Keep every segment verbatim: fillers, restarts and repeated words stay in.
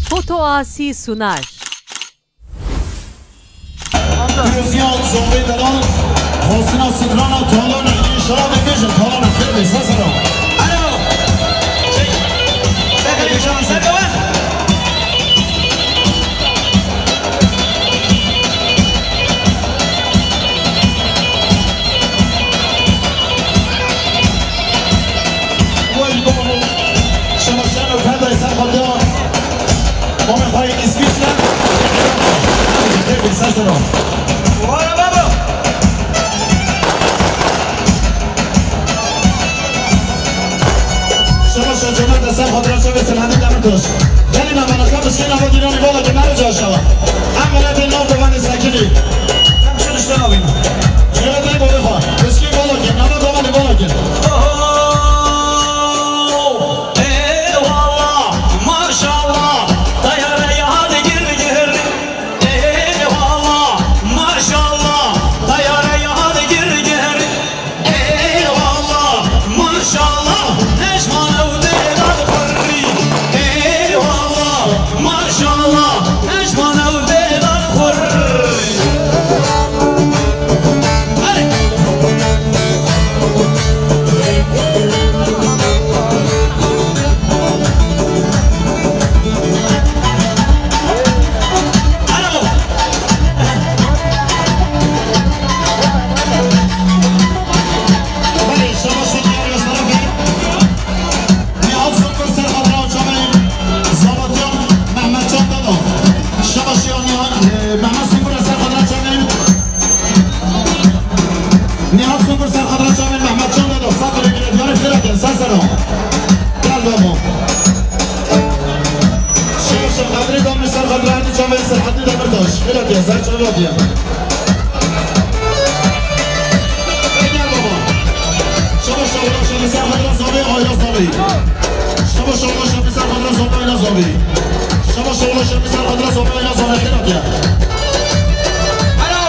Foto Asî Sunar. Pîroziya Zobê Delal, xwestina strana, talana, înşallah dibêjin, talana xêr bê, ser sera. Alo! Çek! Ser kewin, ser kewin! Şema şer û fedayê ser xwe diya. Mamê xwe yê Îsvîçre. Têkil ser sero. Wara babo. Şema şer cemaat de ser xwe diya çavê Selahattin Demirtaş. Gelî me manaka biskê nava dîranê vala ke naro caşa. Em welatê nav de vanê sekinî. Em şunu işte navîn. Cihadê bavê xwe. Biskê vala ke nava de vanê vala ke. Oho! Eyvallah, maşallah, teyare yad gir gir. Eyvallah, maşallah, teyare yad gir gir. Eyvallah, maşallah, nejman ew dêdar xurrî. Eyvallah, maşallah, nejman ew dêdar xurrî. Nihat Sungur ser xatira çavên Zavatyan Mehmet Can Dado. Şabaş ya Nihat, e, Mehmet Sungur ser xatira çavên. Nihat Sungur ser xatira çavên Mehmet Can Dado. Sat ve gire diyarê xêra ke, ser sero. Gel babo. Şabaş ya Kadri Damî ser xatira herdî çavên Serhattin Demirtaş. Xêra ke, ser çava diye. Gel baba. Şabaş ya Ulaş Emî ser xatira Zavê, Ayla Zavê. Şabaş ya Ulaş Emî ser xatira Zavê, Ayla Zavê. Şabaş ya Ulaş Emî ser xatira Zavê, Ayla Zavê. Xêra diye. Alo.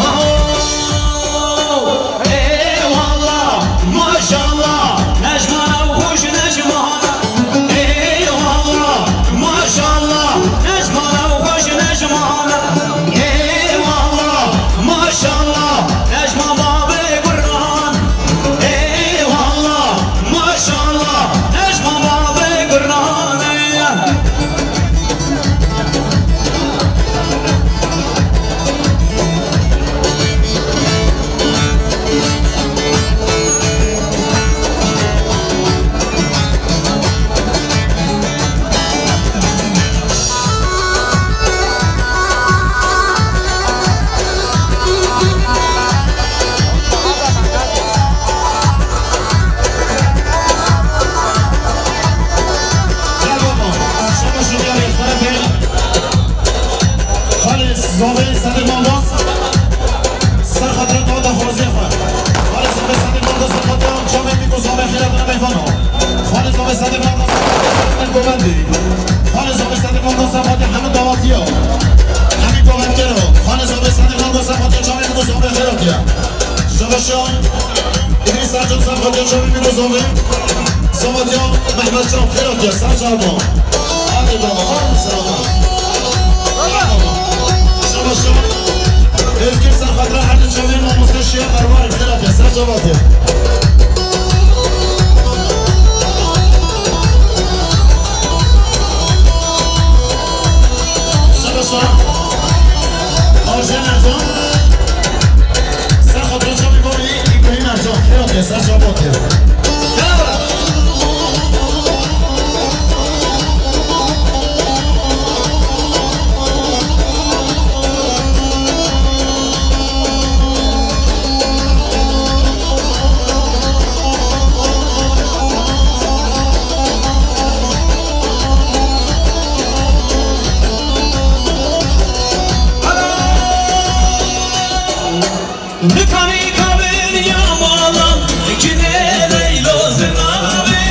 Aho! Eyvallah, maşallah, nejmana xweş nejmana. Eyvallah, maşallah, nejmana xweş nejmana. Eyvallah, maşallah, nejma babê guran. Eyvallah, maşallah, nejma babê guran. Xalê Zavê Sedê Malbaz, ser xatira dawa daxwaziyê xwe. Xalê Zavê Sedê Malbaz, ser xatira çavê Mîko Zavê xêra dina meyvano. Xalê Zavê Sedê Malbaz, ser xatira Govendê. Xalê Zavê Sedê Malbaz, ser xatira hemî dawatiya. Hemî govendkero. Xalê Zavê Sedê Malbaz, ser xatira çavê Mîko Zavê xêra diye. Şabaşan. Îdrîs Ercan ser xatira çavê Mîko Zavê. Sametya Mehmet Can xêra diye, ser çava. Hadi baba, hadi sırada. Şabaşan. Özgür ser xatira her di çavê mamoste Şiya Merwar xêra diye, ser çava diye. Şabaşan. Arjen Ercan. Ser xatira çavê Gorî. Heyna can, xêra te, ser çava te. Nikanî kabin ya malan, kine leylo zinabe.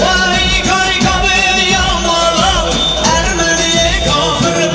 Vay kay kabin ya malan, Ermeniyê kafir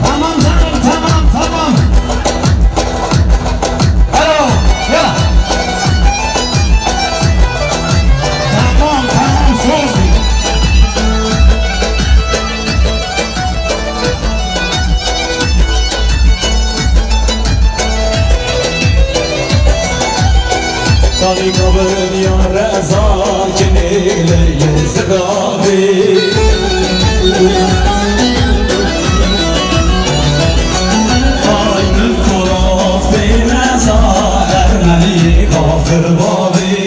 Tamam canım, tamam, tamam. Alo, ya. Tamam, tamam, söz. Tanî kabin ya reza kinê leyê zigavê. Ay min kolaf tê meza ermenî kafir bavê.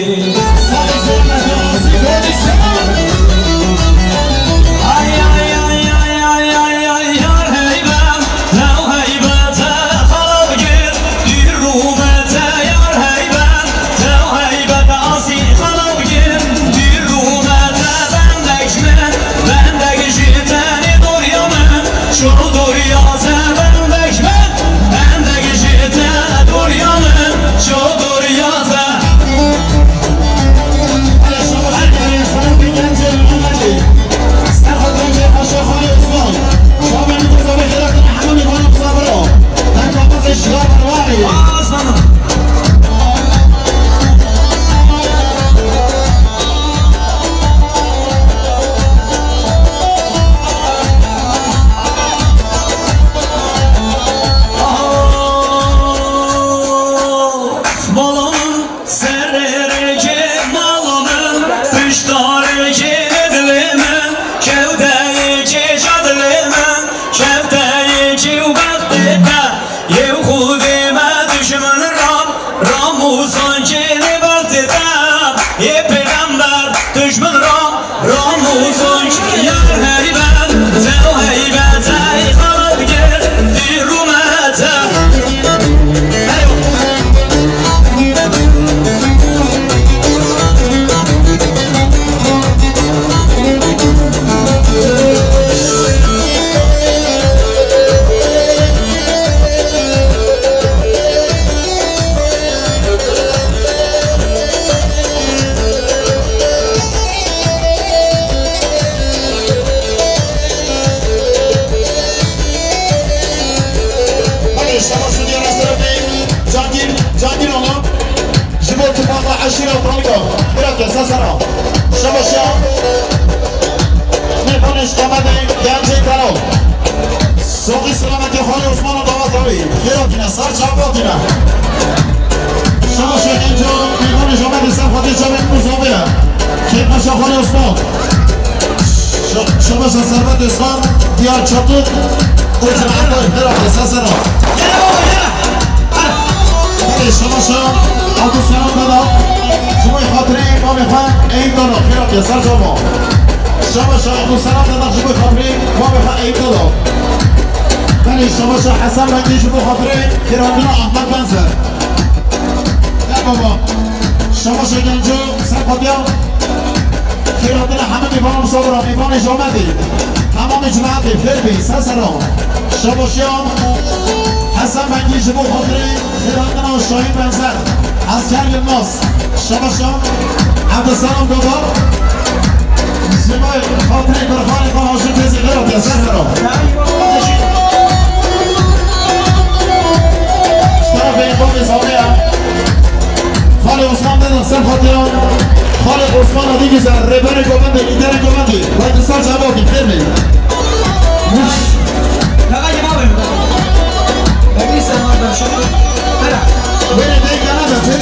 Mala min serê rêkê mala min, pişta rêkê dilê min, kewteyê kêşa dilê min, kewteyê kê û bextê te, yê Xwedê me dişmin ram, ram û sancê lê bextê te, yê pêxember dişmin ram, Ramûzûn yar heybet, tew heybet, ey xalib gir, dî rûmete. Belê, şabaş û diyara serokê Cangîr, Cangîr oğlu. Ji bo tifaqa eşîra Talika. Bira ke, sesera. Şabaş ya. Mêvanê ji Amedê, gencê Kalo. Soqî selametê Xalê Osman û davat Rawî. Xêra tîne, ser çava tîne. Şabaşa genco, mêvanê ji Amedê ser xwedê çavên û zavê ye. Kêfxweşa Xalê Osman. Şa-, şabaşa Servet Osman, Diyar Çatuk û cemaeta xêra tîne, ser sera. Belê şabaşa Abdulselam Dada, ji bo xatirê bavê xwe Eyüp Dada, xêra tîne, ser çava. Şabaşa Abdulselam Dada, ji bo xatirê bavê xwe Eyüp Dada. Belê şabaşa Hesen Bengî ji bo xatirê xêrhatina Ahmet Benzer. Ya baba. Şabaşa genco, ser xwediya. Xêrhatina hemî mêvanê misafira, mêvanê ji Amedê. Temamê cemaetê, fêr bê, ser sera. Şabaşiya Hesen Bengî ji bo xatirê xêrhatina Şahîn Benzer. Esker Yilmaz. Şabaşa Ebdulselam Dada. Ji bo xatirê birxanê xwe Haşim Tezî xêra te ser sera. Ji terefê bavê Zamiya. Xalê Osman Dada ser xatiya. Xalê Osman Adî Güzel, rêberê govendê, lîderê govendê. Wekî ser cevabî, fêr bê. Wêrê dê kana da, fêr.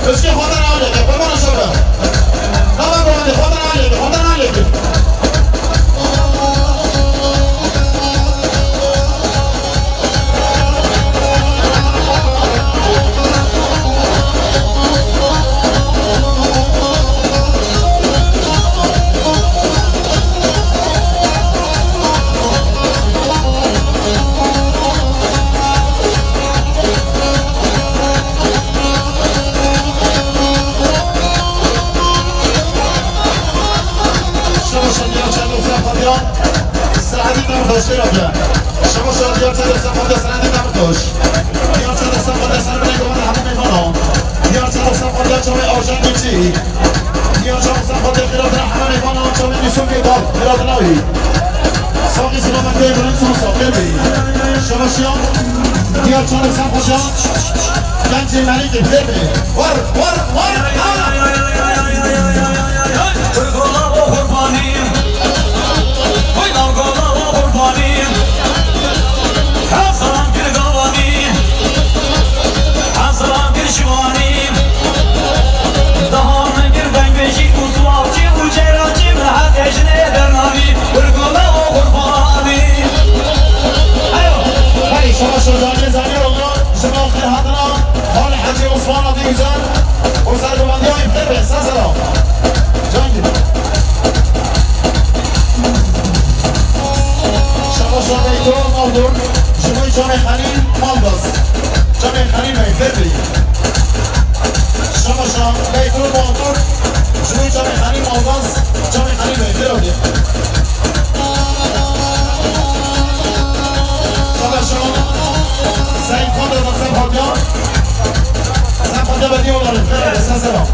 Pişkê xwe de nalêke, qurban şewe. Nava govendê xwe de nalêke, xwe de nalêke. Şemeşa Diyar Çerdosan Fatiyan, Sehedî Demirtaş têra bike. Şemeşa Diyar Çerdosan Fatiyan, Sehedî Demirtaş. Diyar Çerdosan Fatiyan, ser binê govendê hemû mêvanan. Diyar Çerdosan Fatiyan, çavê Arjen Gulçî. Diyar Çerdosan Fatiyan, qîratira hemû mêvanan, çavê Yûsuf Gêdal, qîratina wî. Saxî selametê, birin son saxê bî. Şemeşiyan, Diyar Çerdosan Fatiyan, gencê Melîkê, fêr bî. War, war, war, ha! Gola o qurbanî, gola o qurbanî. Hezar bir gavanî, hezar bir şivanî. Daha min bir dengbêjî û siwavcî û ceyrancî min hete jinê dernavî. Gola o qurbanî. Eyo. Hey, şema şojanê zanî oldu. Şema xêr hatina. Xalê Hecî Osman Adî Güzel. O sergovendiya îftar be. Sesera. Cangî. Şemeşa Beyto Maldur, ji bo Çavê Xelîl Malbaz. Çavê Xelîl Bey, fêr bî. Şemeşa Beyto Maldur, ji bo Çavê Xelîl Malbaz, Çavê Xelîl Bey, fêr bî. Şemeşa Seyîd Xan Dewlet Sefatiyan. Sen Fatih Bey diyorlar. Sen selam.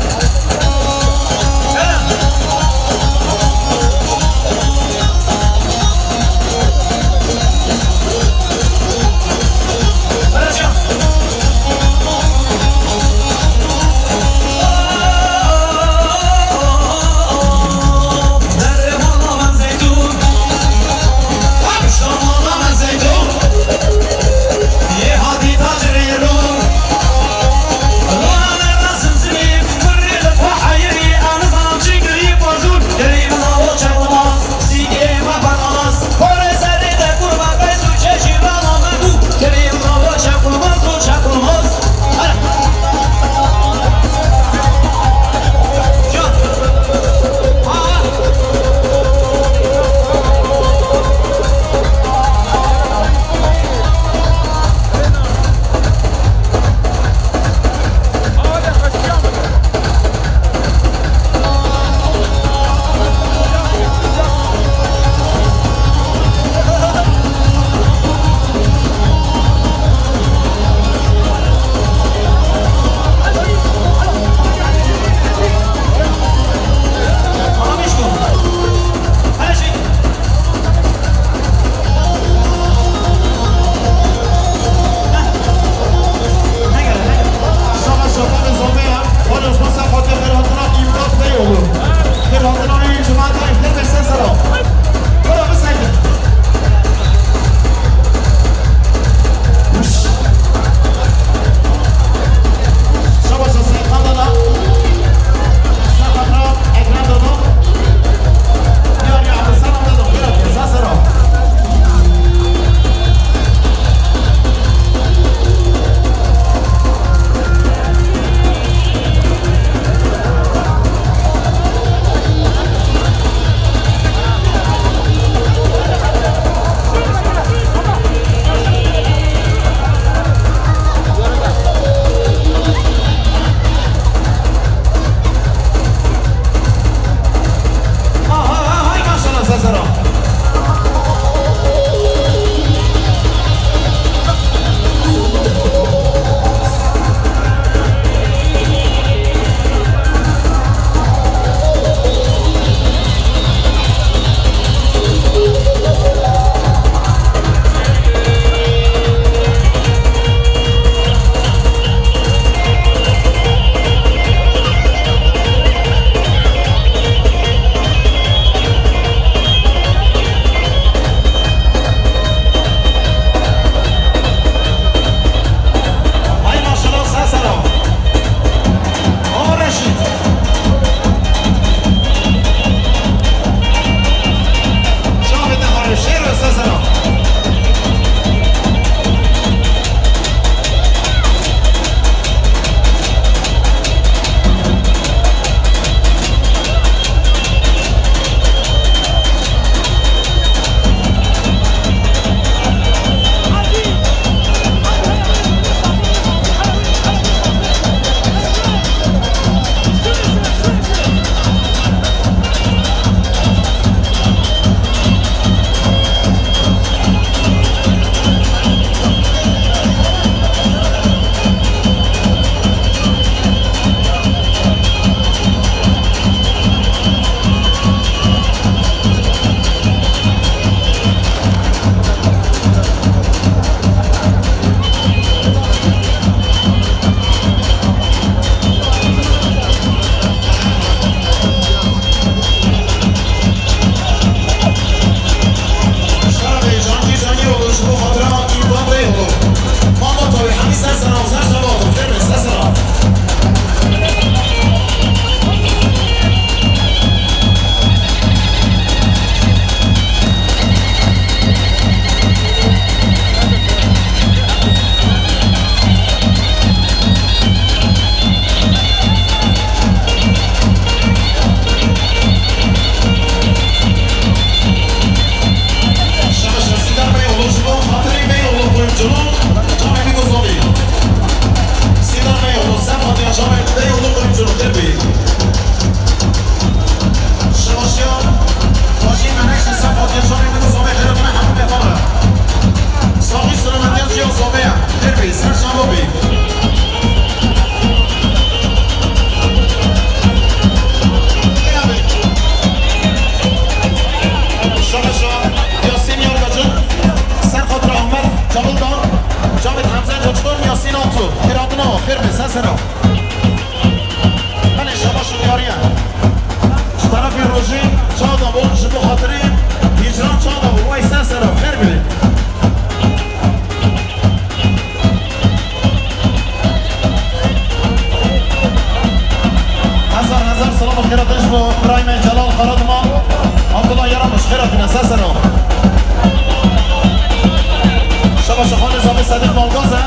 Xêr hatine, ser sera. Şabaş, xalê Zomê Sediq malbaz e.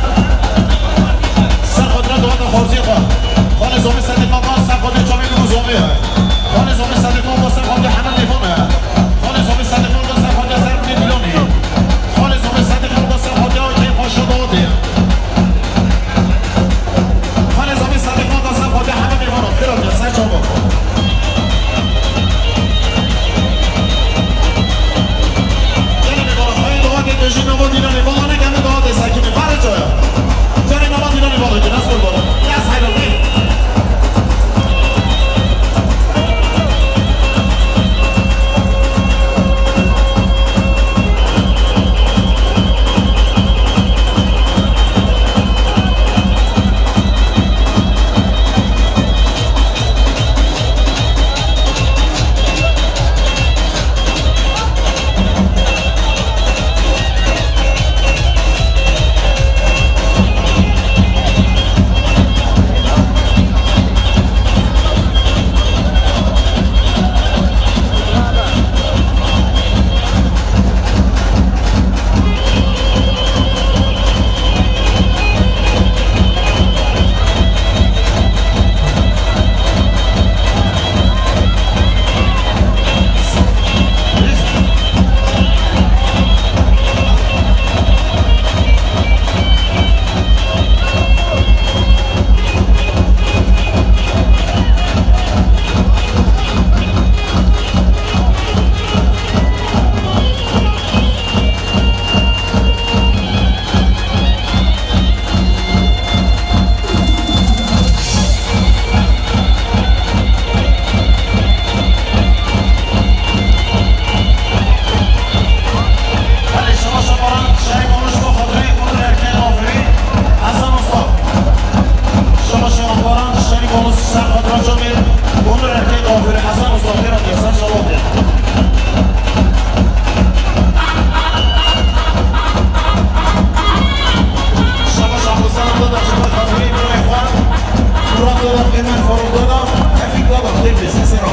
Ser xatirê dua de xortiyê xwe. Xalê Zomê Sediq malbaz ser xatirê çavê Nûr û Zomê ye. Xalê Zomê Sediq malbaz ser xatirê heme mêvan e. Xalê Zomê Sediq malbaz ser xatirê ser binê dîlanê. Xalê Zomê Sediq malbaz ser xatirê kê paşa dawatê ye. Xalê Zomê Sediq malbaz ser xatirê heme mêvan e. Xêr hatine, ser çava. Gelê mêvana, xweyê dawetê bêjî nava dîlanê vala neke, em ê dawetê sekinê. Bare caya. Gelê nava dîlanê vala ke, nas qurban. Yaz hayra bê. Belê, şema şemaran şerî konuş bo xatirê Onur Erkê Nafirî, Hasan Usta. Şema şemaran şerî konuş ser xatira camê Onur Erkê Nafirî, Hasan Usta, xêr hatiye, ser şema hatiye. Şaba şaxusan da da xatirê birayê xwe. Murat da da Emel Faruk da da Tevfik da da xêr bê, ser sera.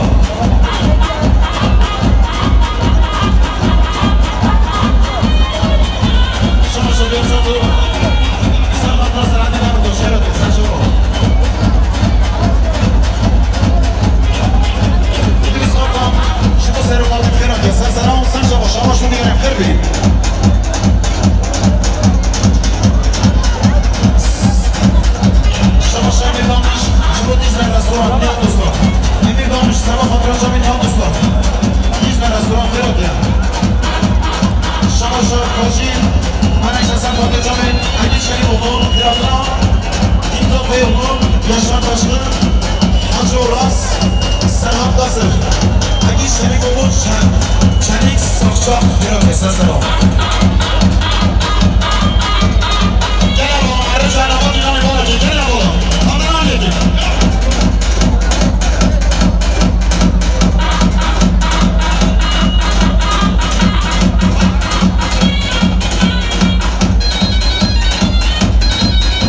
Şaba şaxusan da ser xatira Selahattin da da şeref, ser şaba. Îdrîs Arda, ji bo ser û malê xêr hatiye, ser sera û ser şaba, şaba şûnê xêr bê. Şaba şaba Emîr Damiş, ji bo Dîcle Restoran, Nihat Usta. Emîr Damiş, seba xatira şaba Nihat Usta. Dîcle Restoran xêr hatiye. Şaba şaba Kajî, Menekşe Sefate Camê, Egîd Şerîfoğlu, Fiyatına. Dîmda Beyoğlu, Yaşar Taşkın, Hacı Oraz, Serhat Nasır, Egîd Şerîfoğlu, Çe-, Çelik Sakçak, Bira Feysa Sera. Gel abi, Ercan abi, Ercan abi, gel abi. Kamera aleti.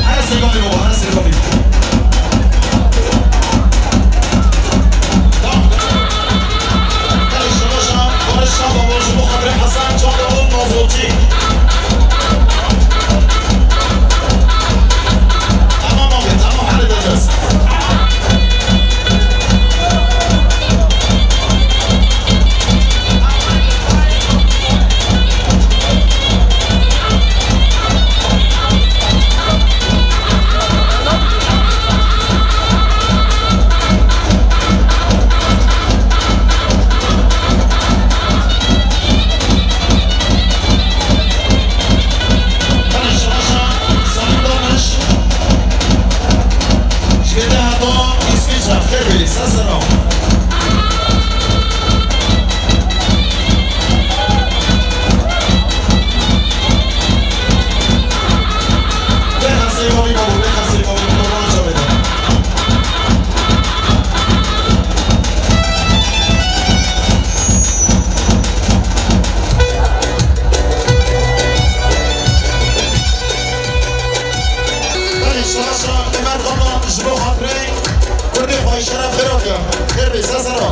Her sêgavê baba, her sêgavê. Tamam. Her şaşa, barış şaşa, barış bu kadre Hasan Çağla, Nazlıcı. Tamam abi, tamam, halledeceğiz. Ji vê de heta Îsvîçre, xêr bêrî, ser sera. Bê hesê bavî bavî, bê hesê bavî bavî, bana çavê de. Belê, şaşa Emel Xana ji bo xatirê kurdê xwe şeref xêr hatiye. Xêr bê, ser sera.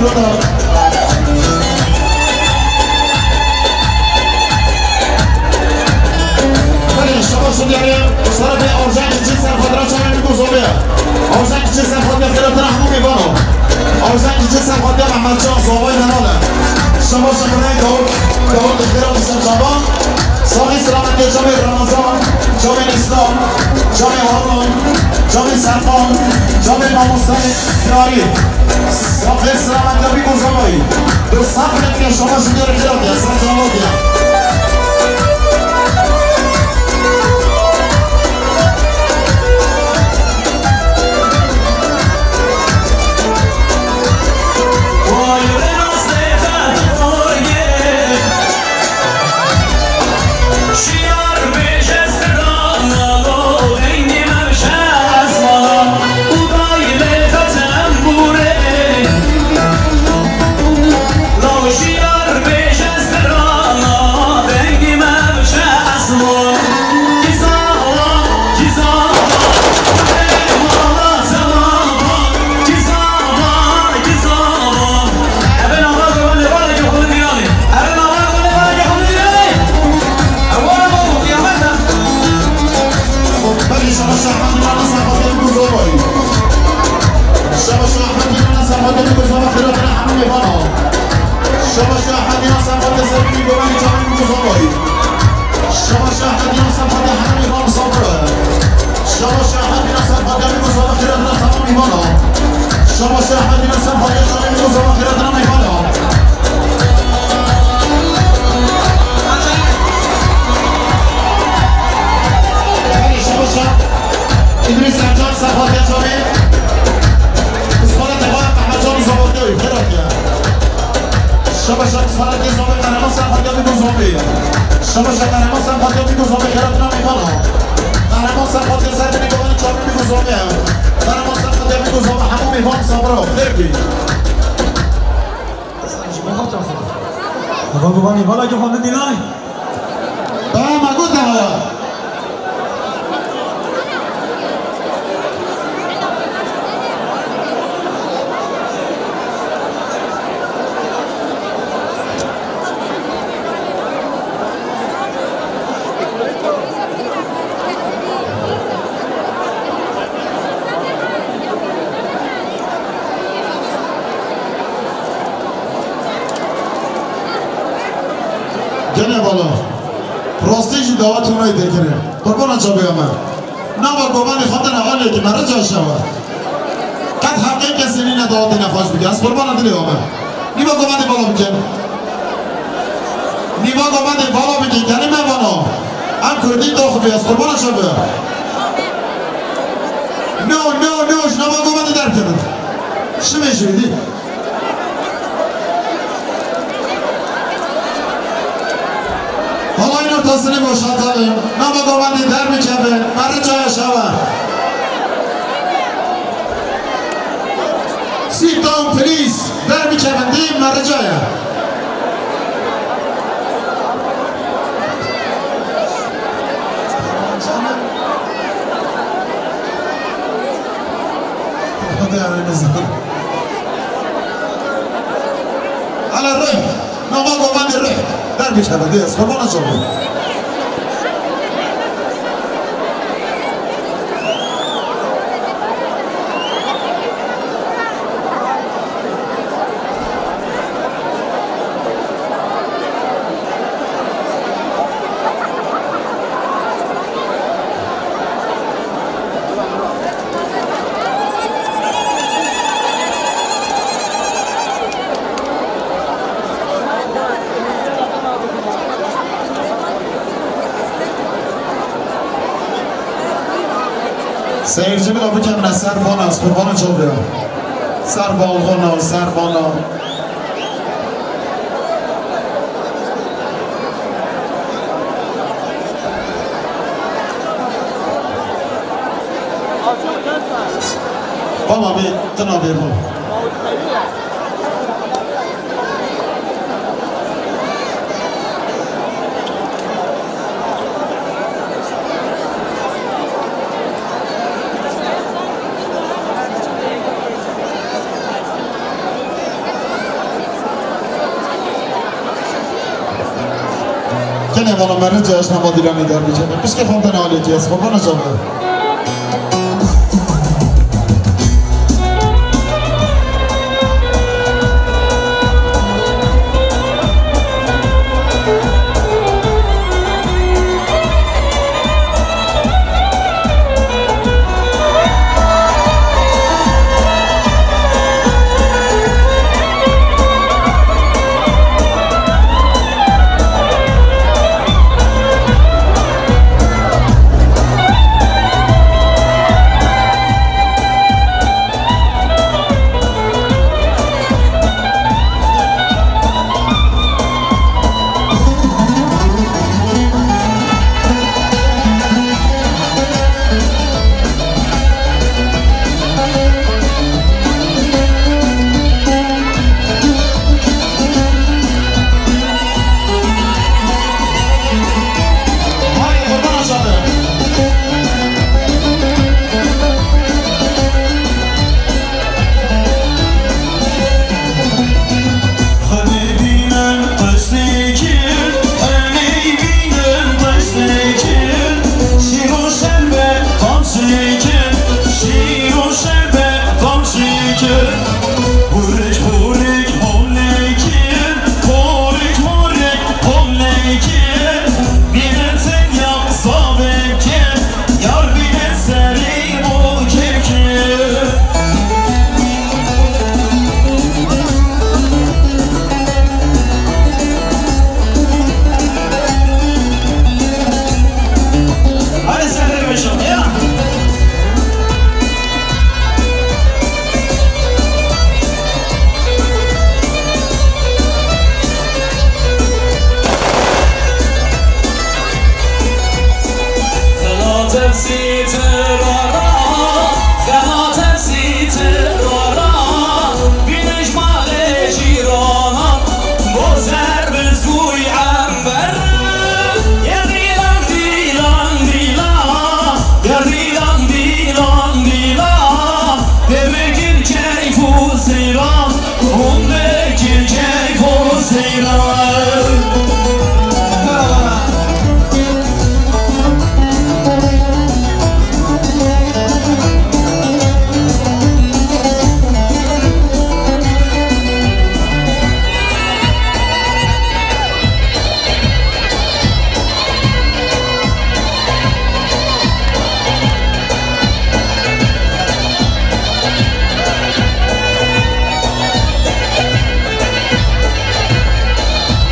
Belê, şaba şidiyarê, şerefê Arjen Çiçek Serxwedira çavê min ku zobê. Arjen Çiçek Serxwedira xêratina hemû mêvano. Arjen Çiçek Serxwedira Mehmetcan Zavay Nenale. Şaba şemine gawr, gawr dixêra bi ser çavan. Saxî selametê çavê Ramazan, çavê Îslam, çavê Harun, çavê Serkan, çavê mamostayê Yarî. Saxê selametê bî ku zavayî. Tu sax bî, şama ji dêrê xêra diye, ser çavan diye. Belê, şaba Şah Ehmed Îmam Hasan Fatih Guzovayî. Şaba Şah Ehmed Îmam Hasan Fatih Guzova xêratina hemû mêvana. Şaba Şah Ehmed Îmam Hasan Fatih Serkî Goranî Çavên Guzovayî. Şaba Şah Ehmed Îmam Hasan Fatih hemû mêvan sabir. Şaba Şah Ehmed Îmam Hasan Fatih Guzova xêratina tamam mêvana. Şaba Şah Ehmed Îmam Hasan Fatih Çavên Guzova xêratina mêvana. Belê, şaba Şah Îdrîs Ercan Serxwediya Çavê. Pismala Tewa Mehmetcan Zavotyoy, xêratiye. Şaba Şah Pismala Tê Zavê Qehreman Serxwediya bî ku zavê. Şaba Şah Qehreman Serxwediya bî ku zavê, xêratina mêvana. Qehreman Serxwediya ser binê Goranî Çavê bî ku zavê. Qehreman Serxwediya bî ku zavê, hemû mêvan sabir o, xêr bî. Eva Goranî, vala ki xwendin dîlanê. Ba, me gote hewa. Gene bala. Rastî jî dawet hûn rê derkirê. Qurbana çavê me. Nava govanê xwe tena aliyekî me rica şewa. Qet heqê kesê nîne dawetê nexweş bike. Ez qurbana dilê we me. Nîva govanê bala bikin. Nîva govanê bala bikin. Gelê me vana. Em kurdî dox bê. Ez qurbana çavê. No, no, no. Ji nava govanê derkevin. Şivê jûdî. Halayî ortasını boşaltalım. Nava govanê derbikevin. Me rica ye şewa. Sit down, please. Derbikevin dê, me rica ye. Hadi yani, ne zaman? Ala rih. Nava govanê rih. Derbikeve dê, ez qurbana çavê. Seyirci bila bikevine ser vana, ez qurbana çavê. Ser balkona, ser vana. Baba bê, tina bê bo. Bana meric cejna Madîlanê derbê çêbe. Pişkê xwendina alêtî ez qurbana çaver.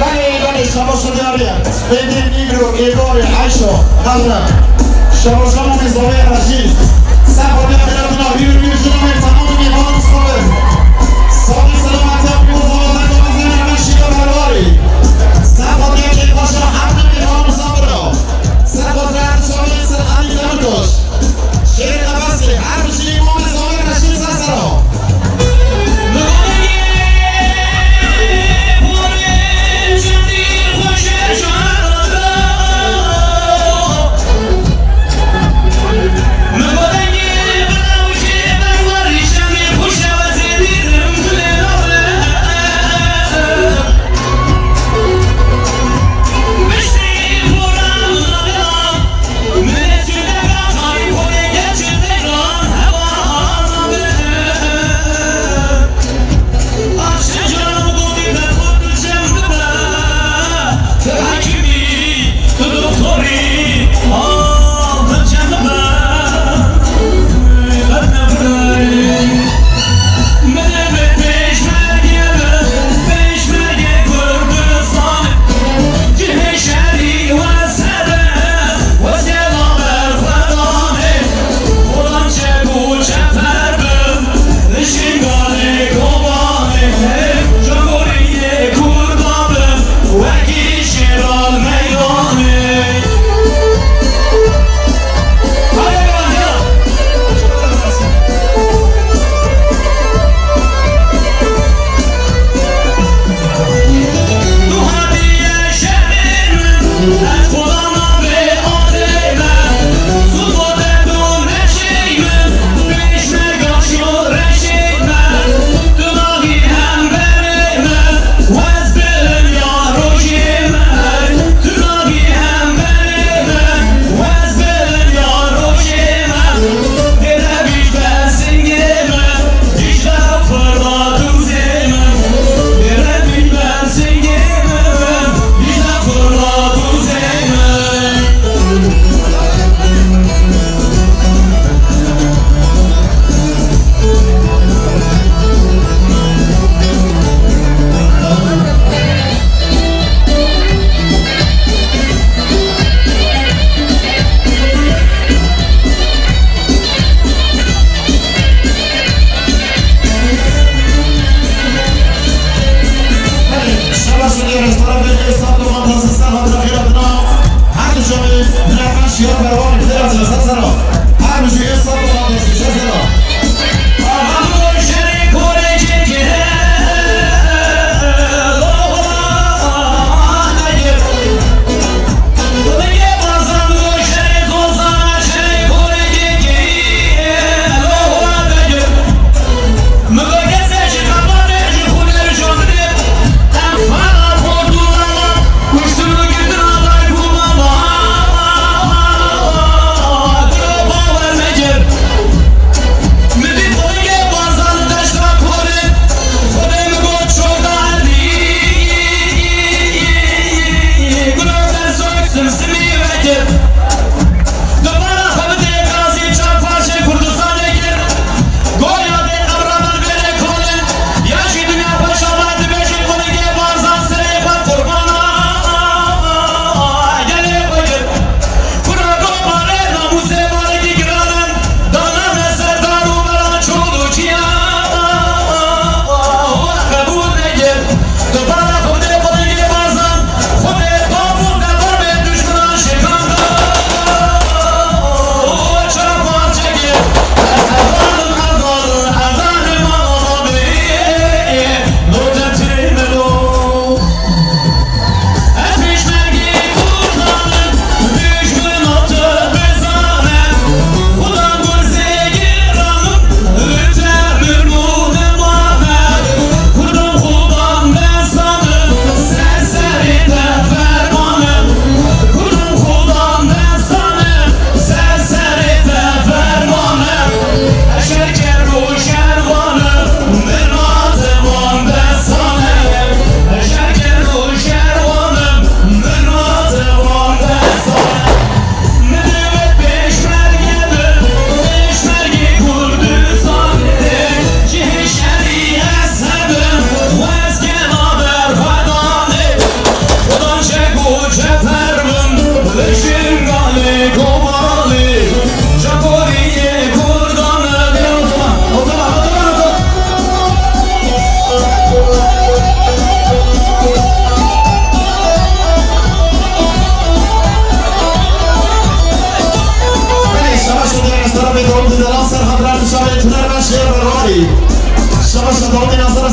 Belê, belê, şabaş û diyarî. Spêdê Nîgro, Êvarê, Eyşo, Xezre. Şabaşan û mêzavê Reşîd. Sefa diya xêra dina, bîr bîr jina me, tamamê mêvanan sabir. Sabir selametiya pîroz û zavadan da bizên me şîra berwarî. Sefa diya kêfxweşa hemdê mêvanan sabir. Sefa diya şabaşê ser Elî Demirtaş. Şêrê qefesê, her bijî Îmamê Zavê Reşîd ser sera.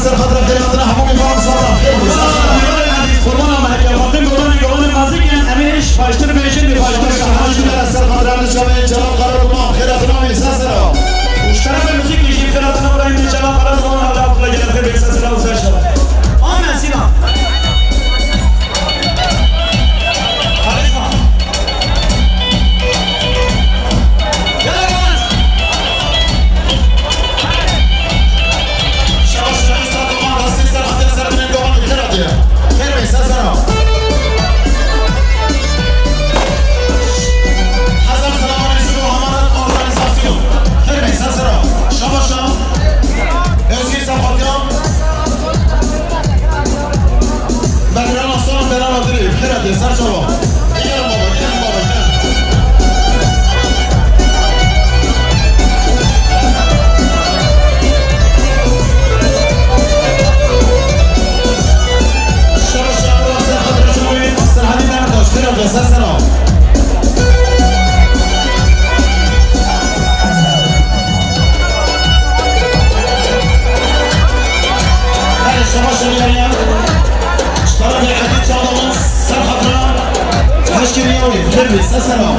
Ser xatir xêratina hemû mêvanan sağ olun. Xêr olsun. Mêvanê ezîz, qurban Allahê ke, wextê mêvanê gawanê nazik in, em ê îş baştir bêjin, bê baştir bêjin. Ser xatir em dişa bê Celal Qara Duman, xêratina wê ser sera. Û ji terefê muzîkê jî xêratina birayê min Celal Qara Duman, Allah Teala gelek xêr bê ser sera û ser şer. Amen Sînan. Özgür Safatyan. Bedran Aslan, Bedran Adil, xêr hatiye, ser çava. Gelin baba, gelin baba, gelin. Şaba şaba, ser xatir çavê, Serhadî Demirtaş, xêr hatiye, ser sera. Her şaba şaba. Ji terefê Edî Çağlayan ser xatira leşkerî ya wê, xêr bê, ser sera.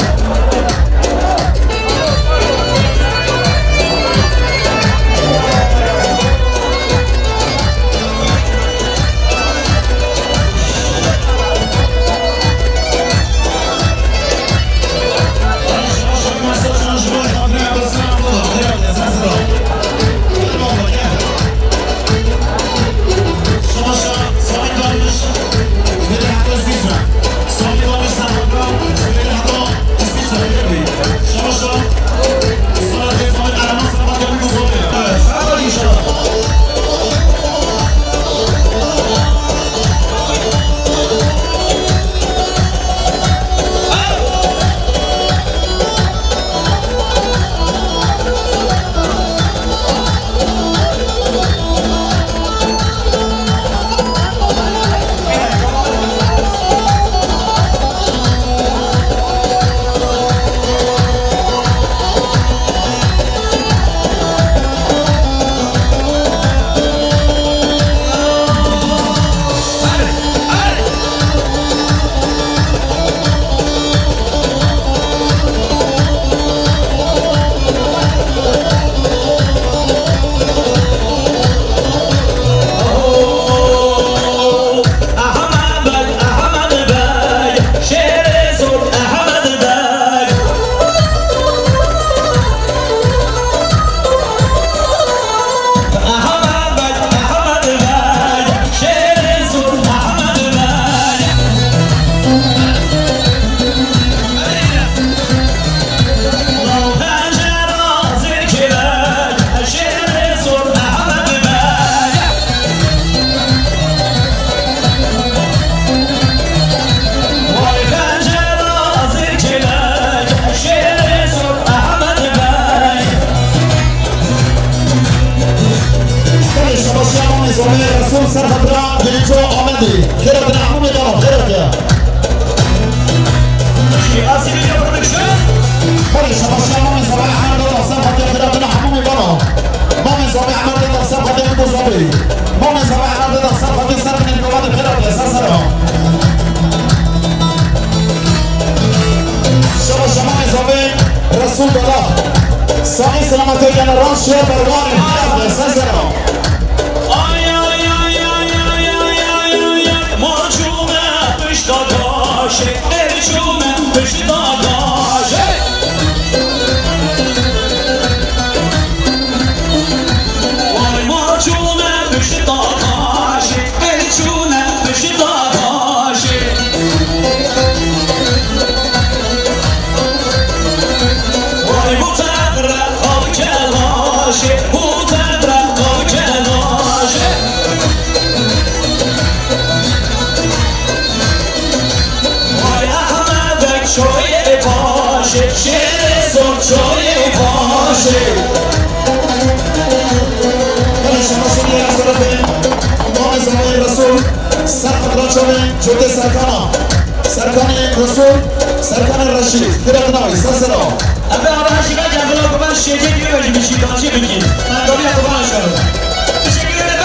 Belê, şabaşiya Mamê Zomê Resul ser xatira Dilîço Amedê. Xêr hatine hemû mêvanan, xêr hatiye. Belê, şabaşiya Mamê Zomê Emer Dada ser xatira xêr hatine hemû mêvanan. Mamê Zomê Emer Dada ser xatira Dilîço Zomê. Mamê Zomê Emer Dada ser xatira ser binê mêvanê xêr hatiye, ser sera. Şabaşiya Mamê Zomê Resul Dada. Saê selametê general şiya berwarê, ser sera. Ay, ay, ay. Ma çûme pişta kaşê, ê çûme pişta kaşê. Ay, ma çûme pişta kaşê, ê çûme pişta kaşê. Ay, bu tevre xalke laşê, bu tevre xalke laşê. Vay Ehmedek çoyê paşê, şêrê zor çoyê paşê. Belê, şabaşiya Mamê Zomê Resul, ser xatira çavê Cotê Serkana. Serkanê Resul, Serkanê Reşîd. Xêr hatine wê, ser sera. Em ê ara jî veke bila ku ben şêcê girê jî bişî, tancî bikî. Mengavîya ku bana şer. Teşekkür ederim.